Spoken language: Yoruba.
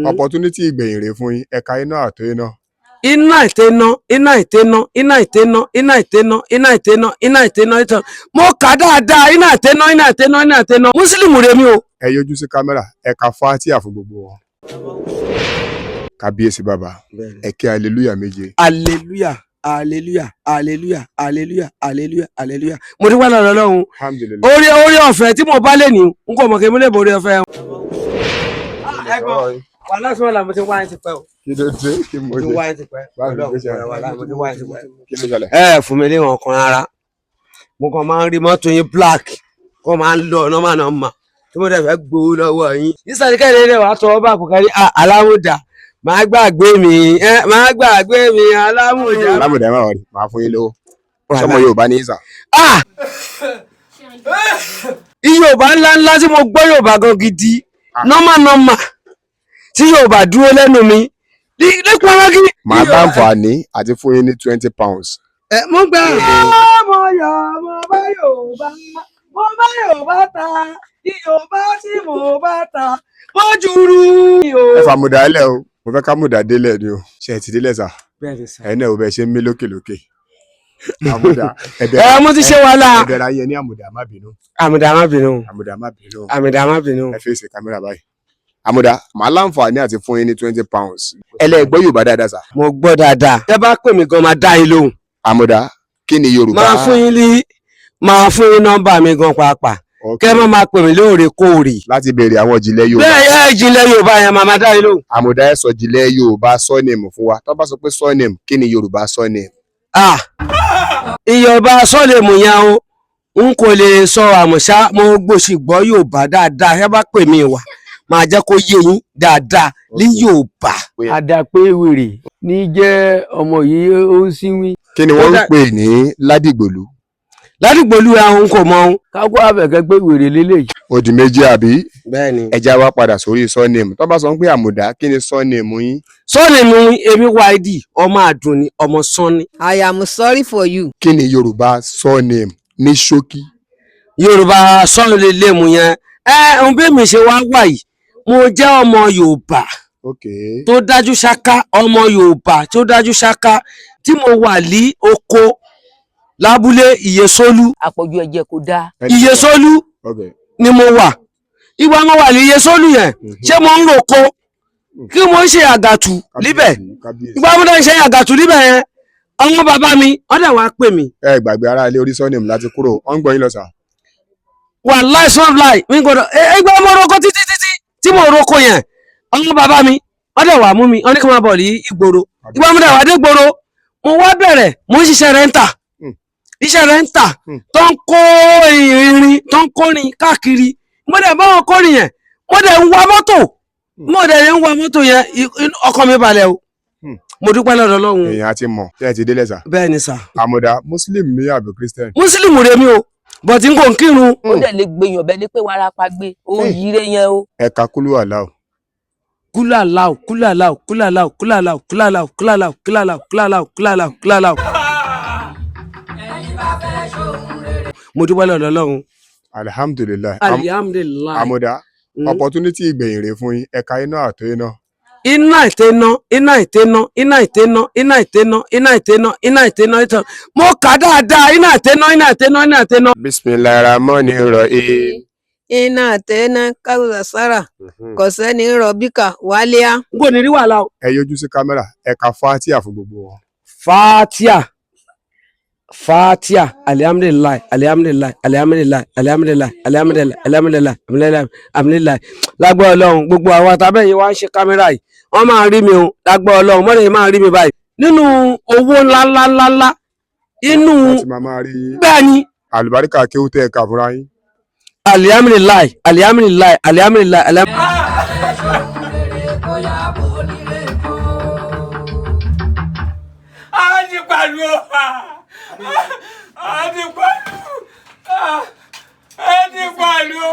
Opportunity ìgbẹ̀yìn rèé fún yín. Ẹ̀ka iná àtó iná. Iná ìtẹ́ná, iná ìtẹ́ná, iná ìtẹ́ná, iná ìtẹ́ná, iná ìtẹ́ná, iná ìtẹ́ná ìtẹ́ná. Mo kà dáadáa, iná ìtẹ́ná, iná ìtẹ́ná, iná ìtẹ́ná. Mùsùlùmí rèé mi o. Ẹ yọjú sí kámẹ́rà, ẹ ka Fátíà fún gbogbo wọn. Kábíyèsí bàbá, ẹ ké hallelujah méje. Hallelujah, hallelujah, hallelujah, hallelujah, hallelujah, hallelujah. Mo dúpẹ́ lọ́dọ̀ Ọlọ́run. Alhamdulillahi. Orí ọ̀fẹ́ tí mo bá lè ní, n kò mọ̀ kí n lè borí ọ̀fẹ́. Ẹ̀gbọ́n, wàhálà sọ̀rọ̀ la, mo ti wáyé ti pẹ́ o. Kí ló dé? Kí mo Mo ti ṣe? wáyé ti pẹ́. Báwo ló ṣe? Wàhálà, mo ti wáyé ti pẹ́. Kí ló ṣẹlẹ̀? Ẹ fún mi léwọ̀n kan rárá. Mo kàn máa ń rí mọ́tò yín black kó máa ń lọ nọ́mà nọ́mà tí mo dẹ̀ fẹ́ gbowó lọ́wọ́ yín. Ìsàlẹ̀ kẹ́lẹ́ rẹ̀ wàá tọwọ́ bá kò kárí alámùdá, máa gbàgbé mi, ẹ máa gbàgbé mi, alámùdá. Alámùdá, ẹ má wọrí, màá fún yín lówó. Sọmọ Yorùbá ní ìsà? Ah! Yorùbá ńlá ńlá tí mo gbọ́, Yorùbá gan gidi, nọ́mà nọ́mà tí Yorùbá dúró lẹ́nu mi ní pọ́nrọ́gí. Màá láǹfààní àti fún yín ní £20. Ẹ mo gbà. Mo yọ̀, mo bá Yorùbá, mo bá Yorùbá ta, Yorùbá tí mo bá ta mo jùrù. Ẹ fà mùdà lẹ̀ o, mo fẹ́ ká mùdà délẹ̀ ni o. Ṣe ẹ ti délẹ̀ sà? Bẹ́ẹ̀ni sà. Ẹ náà ò bẹ ṣe ń mí lókè lókè. Àmùdá, ẹbẹ. Ẹ mo ti ṣe wàhálà. Ẹbẹrẹ ayé ní àmùdá, má bínú. Àmùdá, má bínú. Àmùdá, má bínú. Àmùdá, má bínú. Ẹ fèsì kámẹ́rà báyìí. Àmùdá, màá láǹfààní àti fún yín ní £20. Ẹ lẹ gbọ́ Yorùbá dáadáa sà? Mo gbọ́ dáadáa. Tẹ́ bá pè mí gan, máa dá yín lóhùn. Àmùdá, kí ni Yorùbá? Máa fún yín nọ́mbà mi gan pàápàá. Kẹ́ má máa pè mí lóòrèkóòrè. Láti béèrè àwọn ìjìnlẹ̀ Yorùbá. Bẹ́ẹ̀ ẹ ìjìnlẹ̀ Yorùbá yẹn, máa dá yín lóhùn. Àmùdá, ẹ sọ ìjìnlẹ̀ Yorùbá surname fún wa. Tó bá sọ pé surname, kí ni Yorùbá surname? Ah, Yorùbá sọ́ọ̀lẹ̀ yẹn o, n kò lè sọ àmọ̀ṣá. Mo gbòòsì gbọ́ Yorùbá dáadáa. Ẹ bá pè mí wá, máa jẹ́ kó yé yín dáadáa ní Yorùbá. Àdàpé wèrè ní jẹ́ ọmọ yìí, ó ń sínwín. Kí ni wọ́n ń pè ní Ládìgbòlù? Ládùúgbòlù àwọn kò mọ ohun. Kákó àfẹ̀kẹ́ pé wèrè lélẹ́yìí. Ó di méjì, àbí? Bẹ́ẹ̀ni. Ẹ já wá padà sórí surname. Tó bá sọ pé Àmùdá, kí ni surname yín? Sọ́ọ̀nì mi, èmi wáìdì ọmọ àdùnní ọmọ sọ́ni. I am sorry for you. Kí ni Yorùbá surname ní ṣókí? Yorùbá sọ́ọ̀nì lè mú yẹn. Ẹ ohun bí mi ṣe wá wà yìí, mo jẹ́ ọmọ Yorùbá tó dájú ṣáká, ọmọ Yorùbá tó dájú ṣáká tí mo wà ní oko lábúlé Ìyèsólú. Àpọ̀jù ẹ̀jẹ̀ kò dáa. Ìyèsólú ni mo wà. Ìgbà mo wà ní Ìyèsólú yẹn, ṣé mo ń roko kí mo ń ṣe àgàtù níbẹ̀? Kábíyèsí. Ìgbà mo dẹ̀ ń ṣe àgàtù níbẹ̀ yẹn, àwọn bàbá mi wọ́n dẹ̀ wá pè mí. Ẹ gbàgbé ara ilé, orí surname láti kúrò. Wọ́n ń gbọ́ yín lọ sà. Wà láìsàn láì mi gbọ́dọ̀. Ìgbà mo roko títí títí tí mo roko yẹn, àwọn bàbá mi wọ́n dẹ̀ wá mú mi, wọ́n ní kí n máa bọ̀ ní ìgboro. Ìgbà mo dẹ̀ wá dé ìgboro, mo wá bẹ̀rẹ̀, mo ń ṣiṣẹ́ rental. Iṣẹ́ rental tó ń kó irin, tó ń kórin káàkiri. Mo dẹ̀ bá wọn kórin yẹn, mo dẹ̀ ń wa mọ́tò, mo dẹ̀ ń wa mọ́tò yẹn, ọkàn mi balẹ̀ o. Mo dúpẹ́ lọ́dọ̀ Ọlọ́run. Èèyàn á ti mọ̀ tí ẹ ti délẹ̀ sà. Bẹ́ẹ̀ ni sà. Àmùdá, Muslim ní àbí Christian? Mùsùlùmí rẹ mi o, bọ̀tí n kò ń kírun. Ó dẹ̀ lè gbèyàn bẹ́ẹ̀ ni pé wàràpá gbé ó yíre yẹn o. Ẹ ka kúlú àláò. Kúlù aláwò, kúlù aláwò, kúlù aláwò, kúlù aláwò, kúlù aláwò, kúlù aláwò, kúlù aláwò, kúlù aláwò, kúlù aláwò, kúlù aláwò. Mo dúpẹ́ lọ́dọ̀ Ọlọ́run. Alihamudulilayi. Alihamudulilayi. Àmùdá, opportunity ìgbẹ̀yìn rèé fún yín. Ẹ̀ka iná àtó iná. Iná ìtẹ́ná, iná ìtẹ́ná, iná ìtẹ́ná, iná ìtẹ́ná, iná ìtẹ́ná, iná ìtẹ́ná, ìtẹ́ná. Mo kà dáadáa, iná ìtẹ́ná, iná ìtẹ́ná, iná ìtẹ́ná. Bisimilahi rahmani rahim. Iná àtẹná kárùsà sára kò sẹ́ni rọ̀bíkà wálíà. N kò ní rí wàhálà o. Ẹ yọjú sí kámẹ́rà, ẹ ka Fátíà fún gbogbo wọn. Fatia, Fatia, alihamudulilayi, alihamudulilayi, alihamudulilayi, alihamudulilayi, alihamudulilayi, alihamudulilayi, alihamudulilayi, alihamudulilayi. Lágbó Ọlọ́run, gbogbo àwọn àtàbẹ̀ yìí wá ń ṣe kámẹ́rà yìí, wọ́n máa rí mi o. Lágbó Ọlọ́run, mọ́lẹ̀ yìí máa rí mi báyìí nínú owó ńláńláńláńlá inú. Wọ́n ti máa máa rí yín. Bẹ́ẹ̀ ni. Àlùbáríkà kéwú tẹ́ ẹ kà fúnra yín. Alihamudulilayi, alihamudulilayi, alihamudulilayi, alihamudulilayi. A ti pariwo, a ti pariwo, a ti pariwo.